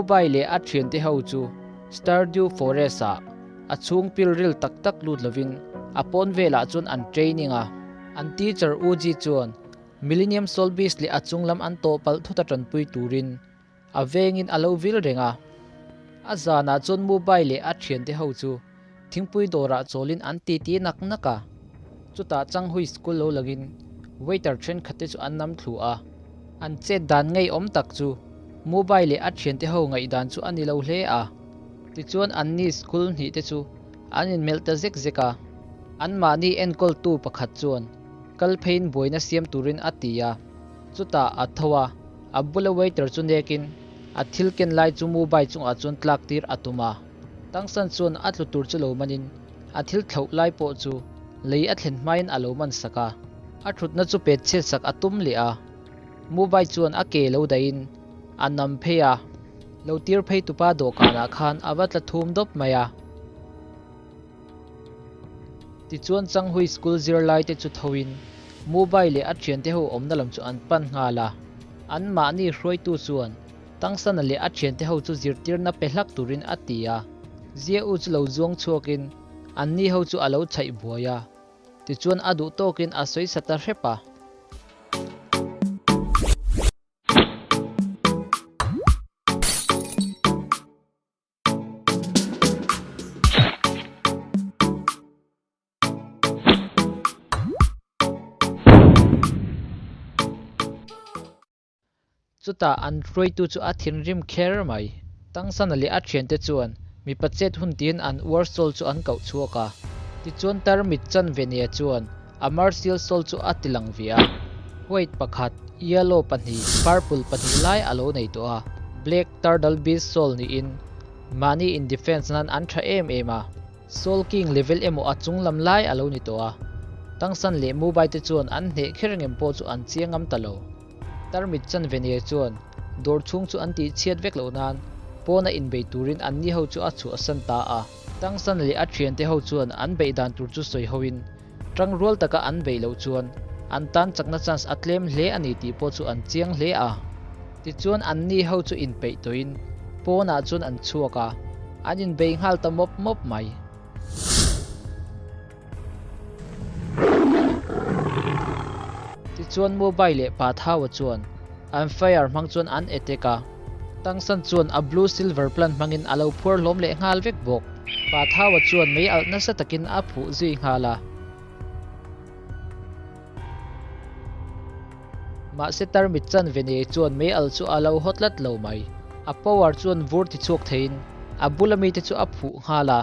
Mumbai leh a thiante ho chu Stardew Forest ah a chhung pil ril tak tak lut lovin a pawn velah chuan an training a. An teacher Uji chuan Millennium Soul Beast leh a chunglam an tawh palh thut a tanpui turin a vengin a lo vil reng a. A zanah chuan Mumbai leh a thiante ho chu thingpui dawrah chawlin an titi nak nak a. Chutah Changhui school lo langin waiter thenkhatte chu an nam thlu a. An chet dan ngeiawm tak chu Mumbai leh a thiante ho ngaihdan chu a ni lo hle a. Tichuan anni school hnih te chu an inmelh ta zek zek a. Anmahni enkawltu pakhat chuan kal pheiin buaina siam turin a ti a. Chutah a tho a, a bula waiter chu nekin a thil ken lai chu Mumbai chungah chuan tlak tir a tum a. Tangsan chuan a tlu tur chu lo manin a thil thlauh lai pawh chu lei a thlen hmain a lo man sak a. A thutna chu pet chhiat sak a tum leh a. Mumbai chuan a ke lo dahin a nam phei a, lo tir phei tupa dawhkanah khan a va tla thum dawp mai a. Tichuan Changhui School zirlaite chu thoin Mumbai leh a thiante ho awmna lam chu an pan nghal a. Anmahni hruaitu chuan Tangsana leh a thiante ho chu zirtirna pe hlak turin a ti a. Zia U chu lo zuang chhuakin anni ho chu a lo chhaih buai a. Tichuan a duh tawkin a sawi sa ta hrep a. Chutah an hruaitu chu a thinrim kher mai. Tangsana leh a thiante chuan mipa chet hun tiin an uar sawl chu an koh chhuak a. Tichuan tarmit chan Venia chuan a martial sawl chu a ti lang ve a. White pakhat, yellow pahnih, purple pahnih lai a lo nei tawh a. Black turtle beast sawl niin mahni in defense nan an tha em em a. Soul King level emaw a chung lam lai a lo ni tawh a. Tangsan leh Mumbai te chuan an hneh kher ngem pawh chu an chiang ngam ta lo. Tarmit chan ve nia chuan dawr chhung chu an tih chhiat vek loh nan pawna inbei turin anni ho chu a chhuahsan ta a. Tangsan leh a thiante ho chuan an beih dan tur chu sawi hoin tangrual taka an beih loh chuan an tan chakna chance a tlem hle a ni tih pawh chu an chiang hle a. Tichuan anni ho chu inpeih tawhin pawnah chuan an chhuak a, an inbei nghal ta mawp mawp mai. Tichuan Mumbai leh Pathawa chuan an fire hmang chuan an attack a, Tangsan chuan a blue silver plant hmangin a lo phuar hlawm leh nghal vek bawk. Pathawa chuan mei alh nasa takin a phuh zui nghal a. Mahse tarmit chanve nei chuan mei alh chu a lo haw tlat lo mai. A power chuan vur ti chhuak theiin a bula mite chu a phuh nghal a.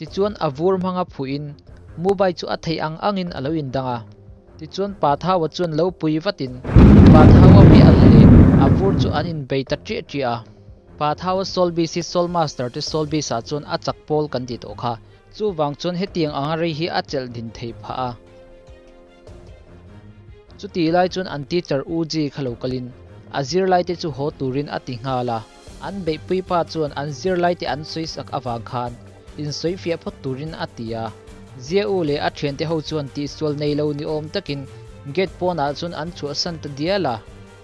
Tichuan a vur hmanga phuhin Mumbai chu a theih ang angin a lo indang a. Tichuan Pa Thaua chuan lo pui vatin Pa Thaua mi al leh a vur chu an inbei ta ṭiah ṭiah a. Pa Thaua Solbis hi Soul Master te Solbis ah chuan a chak pawl kan ti tawh kha. Chuvang chuan hetiang anga rei hi a chelh din thei phah a. Chutih lai chuan an teacher U Ji kha lo kalin a zirlaite chu haw turin a ti nghal a. An beihpui pa chuan an zirlaite an sawi sak avang khan insawi fiah phawt turin a ti a. Zia U leh a thiante ho chuan tihsual nei lo ni awm takin gate pawnah chuan an chhuahsan ta dial a.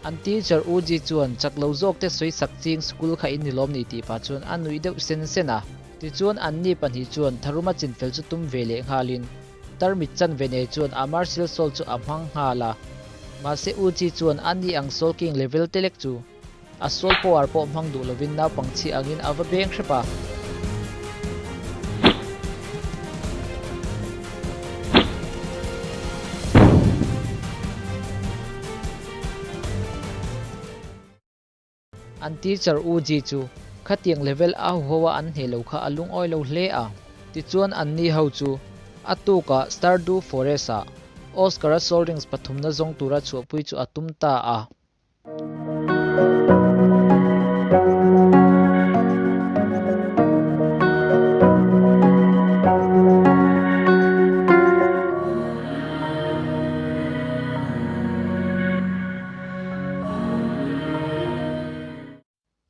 An teacher U Ji chuan chak lo zawkte sawi sak ching school kha in ni lawm ni tih pah chuan a nuih deuh sen sen a. Tichuan anni pahnih chuan tharuma chinfel chu tum ve leh nghalin Tarmit chanve nei chuan a Martial Soul chu a hmang nghal a. Mahse U Chi chuan a ni ang Soul King level te lek chu a Soul Power pawh hmang duh lovin naupang chhi angin a va beng hrep a. An teacher U Ji chu khatiang level a huho a an hneh lo kha a lungawi lo hle a. Tichuan anni ho chu a tukah Stardew Forest ah Oscar-a Soul Rings pathumna zawng tura chhuahpui chu a tum ta a.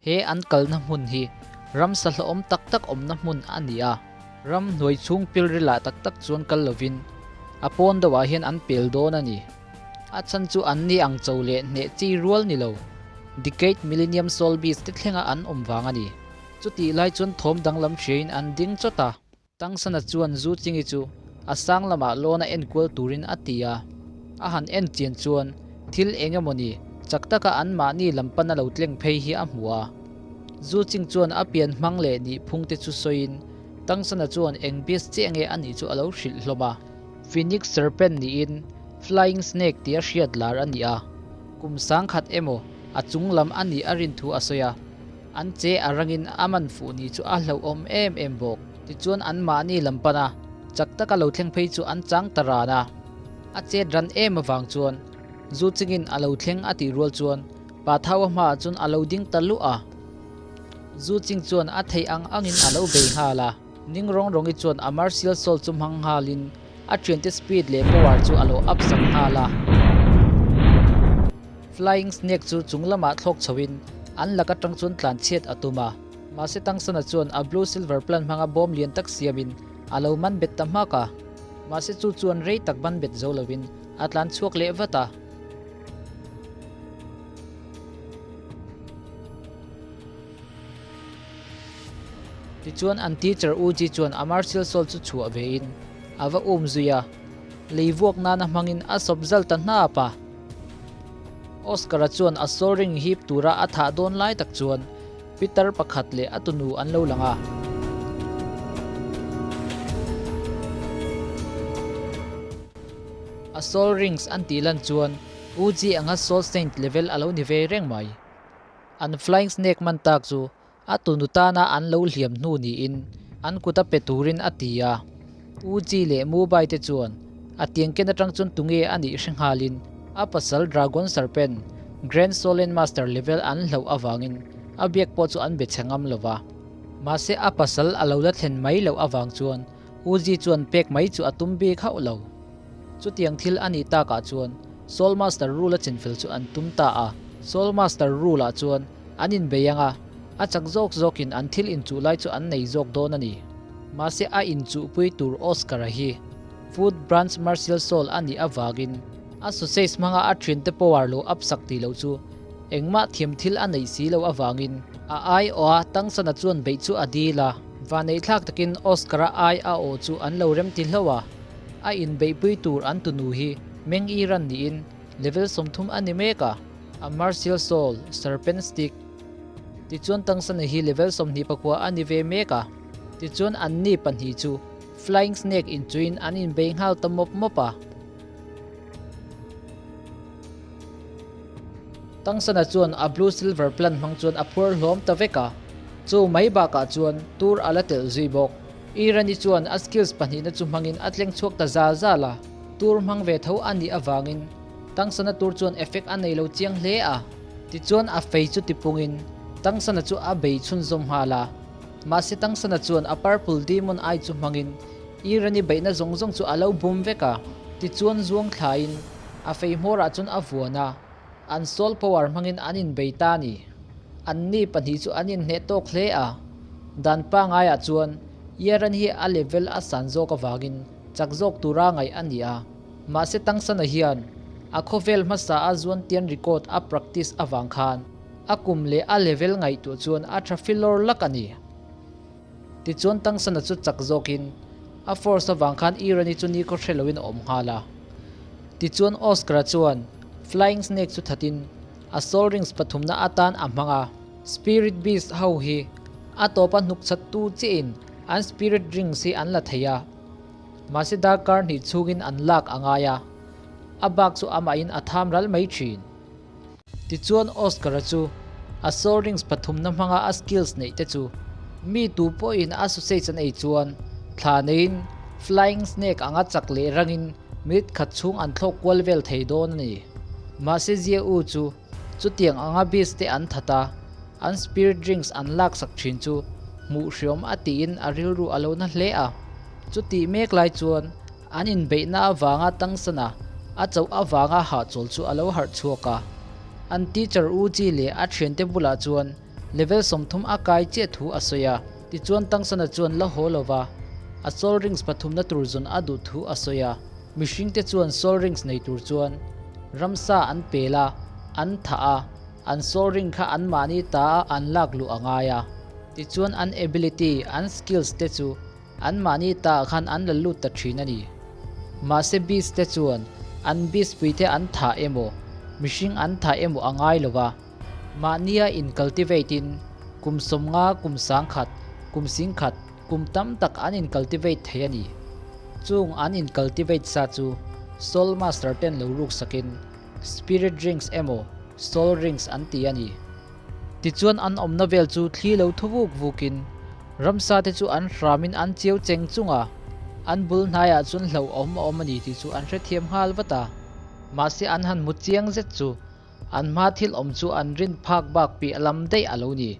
He an kalna hmun hi ramsa hlauhawm tak tak awmna hmun a ni a, ram hnuai chhung pilrilah tak tak chuan kal lovin a pawn deuhah hian an pel dawn a ni. A chhan chu an ni ang cho leh hneh chi rual ni lo, Decade Millennium Soul Beast te thlenga an awm vang a ni. Chutih lai chuan thawm danglam hriain an ding chawt a. Tangsana chuan Zu Chingi chu a sang lamah lawn a enkual turin a ti a. A han en chian chuan thil eng emawni chak taka anmahni lam pana lo tleng phei hi a hmu a. Zu Ching chuan a pian hmang leh nih phung te chu sawiin Tangsana chuan eng beast chiah nge a nih chu a lo hrilh hlawm a. Phoenix Serpent niin Flying Snake tia hriat lar a ni a, kum sangkhat emaw a chung lam a nih a rin thu a sawi a. An che a rangin a man fuh ni chu a hlauhawm em em bawk. Tichuan anmahni lam pan a, chak taka lo thleng phei chu an chang ta ran a. A chet ran em avang chuan zu chingin a lo thleng a tih rual chuan pa Thaua hmaah chuan a lo ding ta luh a. Zu ching chuan a theih ang angin a lo bei nghal a. Ning rawng rawngi chuan a martial soul chu hmang nghalin a thiante speed leh power chu a lo up sak nghal a. Flying Snake chu chung lamah thlawk chhoin an lak atang chuan tlan chhiat a tum a. Mahse Tangsana chuan a blue silver plant hmanga bawm lian tak siamin a lo man bet ta hmak a. Mahse chu chuan rei tak man bet zo lovin a tlan chhuak leh vat a. Tichuan an teacher U Ji chuan a martial soul chu chhuah vein a va um zui a, lei vuak nana hmangin a sawp zal ta hnap a. Oscar-a chuan a soul ring hip tura a thah dawn lai tak chuan Pitar pakhat leh a tunu an lo lang a. A soul rings an tih lan chuan U Ji anga soul saint level a lo ni ve reng mai. An flying snake man tak chu a tunu tana an lo hliam hnu niin an kut a pe turin a ti a. U Ji leh Mu Bai te chuan a tiang ken atang chuan tunge a nih hre nghalin a pasal Dragon Serpent Grand Solen Master level an hlauh avangin a biak pawh chu an be chhe ngam lo va. Mahse a pasal a lo la thlen mai loh avang chuan U Ji chuan pek mai chu a tum bik hauh lo. Chutiang thil a nih takah chuan Soul Master Rule a chinfel chu an tum ta a. Soul Master Rule ah chuan an inbei ang a, a chak zawk zawkin an thil inchuh lai chu an nei zawk dawn a ni. Mahse a inchuhpui tur Oscar-a hi Food Branch Martial Soul a nih avangin a sausage hmanga a thiante power lo up sak tih loh chu engmah thiam thil a neih si loh avangin a aiawha Tangsana chuan beih chu a dil a. Vaneihthlak takin Oscar-a ai a aw chu an lo remti hlauh a. A inbeihpui tur an tunu hi Meng Iran niin level 30 a ni mek a, a Martial Soul, Serpent Stick, tichuan Tangsana hi level 24 a ni ve mek a, tichuan anni pahnih chu Flying Snake inchuin an inbei nghal ta mawp mawp a. Tangsana chuan a Blue Silver Plant hmang chuan a phuar hlawm ta vek a, chu mai bakah chuan tur a la telh zui bawk. Irani chuan a skills pahnihna chu hmangin a tleng chhuak ta zal zal a, tur hmang ve tho a nih avangin Tangsana tur chuan effect a nei lo chiang hle a. Tichuan a fei chu tipungin Tangsana chu a bei chhunzawm nghal a, mahse Tangsana chuan a purple demon eye chu hmangin Irani beihna zawng zawng chu a lo bum vek a, tichuan zuang thlain a fei hmawrah chuan a vuan a, an soul power hmangin an inbei ta a ni. Anni pahnih chu an inhneh tawk hle a, dan pangaiah chuan Yaran hi a level a san zawk avangin chak zawk tura ngaih a ni a, mahse Tangsana hian a khawvel hmasa a zuan tian record a practice avang khan a kum leh a level ngaihtuah chuan a tha filawr lak a ni. Tichuan Tangsana chu chak zawkin a force avang khan Irani chu nikhaw hre loin a awm nghal a. Tichuan Oscar-a chuan Flying Snake chu thatin a Soul Rings pathumna atan a hmang a. Spirit Beast ho hi a tawpa hnuk chat tu chiahin an Spirit Rings hi an la thei a, mahse darkar hnih chhungin an lak a ngai a, a bak chu amahin a tham ral mai thin. Tichuan Oscar-a chu a Soul Rings pathumna hmanga a skills neih te chu mi tu pawhin a sausage an ei chuan thla neiin Flying Snake anga chak leh rangin minute khat chhung an thlawk kual vel thei dawn a ni. Mahse Zia U chu chutiang anga beast te an that a, an spirit rings an laksak thin chu hmuh hriawm a tiin a rilru a lo na hle a. Chutih mek lai chuan An inbeihna avanga tangsana a chauh avanga hahchawl chu a lo harh chhuak a. An teacher U Chi leh a thiante bulah chuan Level 30 a kai chiah thu a sawi a. Tichuan Tangsana chuan la haw lova a soul rings pathumna tur zawn a duh thu a sawi a. Mihringte chuan soul rings nei tur chuan ramsa an pel a, an thah a, an soul ring kha anmahni ta a an lak luh a ngai a. Tichuan an ability, an skills te chu anmahni ta ah khan an la lut ta thin a ni. Mahse beast te chuan an beast puite an thah emaw, mihring an thah emaw a ngai lo va. Mahnia in cultivate in kum 50, kum 1000, kum 10,000, kum tam tak an in cultivate thei a ni. Chung an in cultivate sa chu Soul Master ten lo ruk sakin Spirit Rings emaw Soul Rings an ti a ni. Tichuan an awmna vel chu thli lo thu vuk vukin ramsa te chu an hramin an chiau cheng chung a, an bul hnaiah chuan hlauhawm a awm a ni tih chu an hrethiam nghal vat a. Mahse an han hmu chiang zet chu An hma thil awm chu an rin phak bak piah lam daih a lo ni.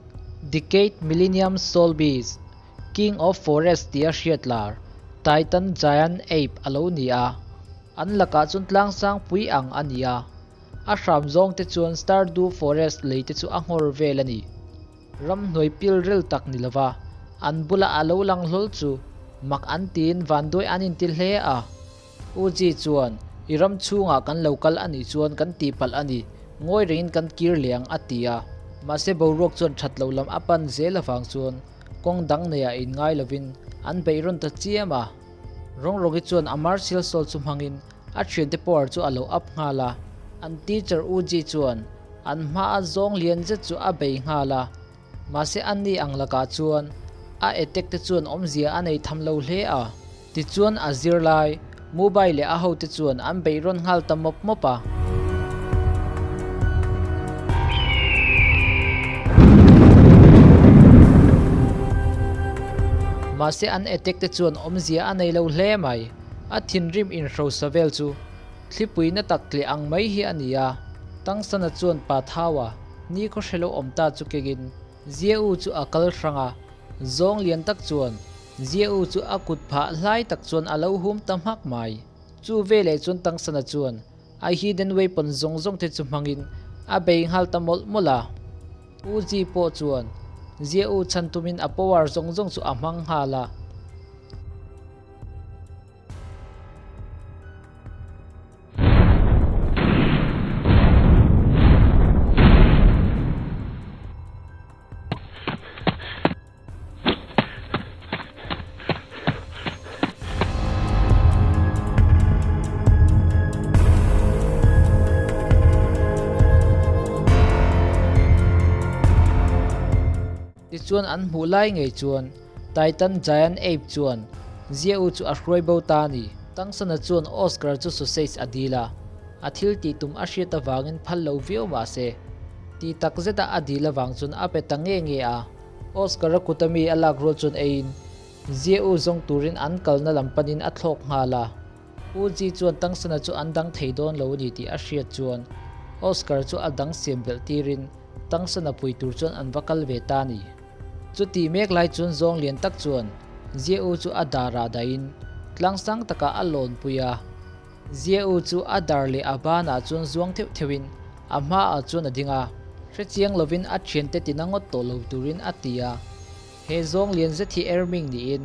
Decade Millennium Soul Beast, King of Forest tia hriat lar, Titan Giant Ape a lo ni a. An lakah chuan tlangsang pui ang a ni a. A hram zawng te chuan Stardew Forest lei te chu a nghawr vel a ni. Ramhnuai pilril tak ni lova an bula a lo lang hlawl chu mak an tiin vanduai an inti hle a. U Ji chuan, I ram chhungah kan lo kal a nih chuan kan tihpalh a ni, ngawi rengin kan kir leh ang a ti a. Mahse boruak chuan that lo lam a pan zel avang chuan kawng dang neiah inngai lovin an beih rawn ta chiam a. Rawngrawgi chuan a martial soul chu hmangin a thiante power chu a lo up nghal a. An teacher U Ji chuan an hmaa zawng lian zet chu a bei nghal a. Mahse an ni ang lakah chuan a attack te chuan awmzia a nei tham lo hle a. Tichuan a zirlai, mobile leh a hote chuan an beih rawn nghal ta mawp mawp a. Mahse an attack te chuan awmzia a nei lo hle mai. A thinrim inhrosa vel chu thlipui na tak tleh ang mai hi a ni a. Tangsana chuan pa thau a. Ni khaw hre lo awm ta chu kengin Zia-u chu a kal hrang a, zawng lian tak chuan Zia-u chu a kut phah hlai tak chuan a lo hum ta hmak mai. Chu veleh chuan Tangsana chuan a hidden weapon zawng zawng te chu hmangin a bei nghal ta mawlh mawlh a. U Ji pawh chuan Zia-u chhan tumin a power zawng zawng chu a hmang nghal a. Tichuan an hmuh lai ngei chuan Titan Giant Ape chuan Ziau chu a hruai bo ta a ni. Tangsana chuan Oscar chu sausage a dil a, a thil tih tum a hriat avangin phal lo viau mah se, ti tak zeta a dil avang chuan a pe ta nge nge a. Oscar-a kuta mi a lak rual chuan eiin Ziau zawng turin an kalna lam panin a thlawk nghal a. U Ji chuan Tangsana chu an dang thei dawn lo a ni tih a hriat chuan Oscar chu a dang siam belh tirin Tangsana pui tur chuan an va kal ve ta a ni. Chutih mek lai chuan zawng lian tak chuan Zia-u chu a dar ah dahin tlang sang takah a lawn pui a. Zia-u chu a dar leh a banah chuan zuang theuh theuhin a hmaah chuan a ding a. Hrechiang lovin a thiante tina ngawt tawh lo turin a ti a. He zawng lian zet hi Erming niin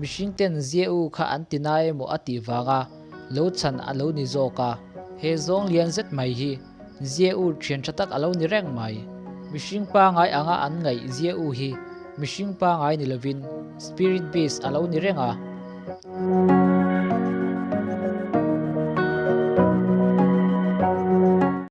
mihring ten Zia-u kha an ti nai emaw a tih vanga lo chhan a lo ni zawk a. He zawng lian zet mai hi Zia-u thian tha tak a lo ni reng mai. Mihring pangai anga an ngaih Zia-u hi mihring pangai ni lovin spirit beast a lo ni reng a.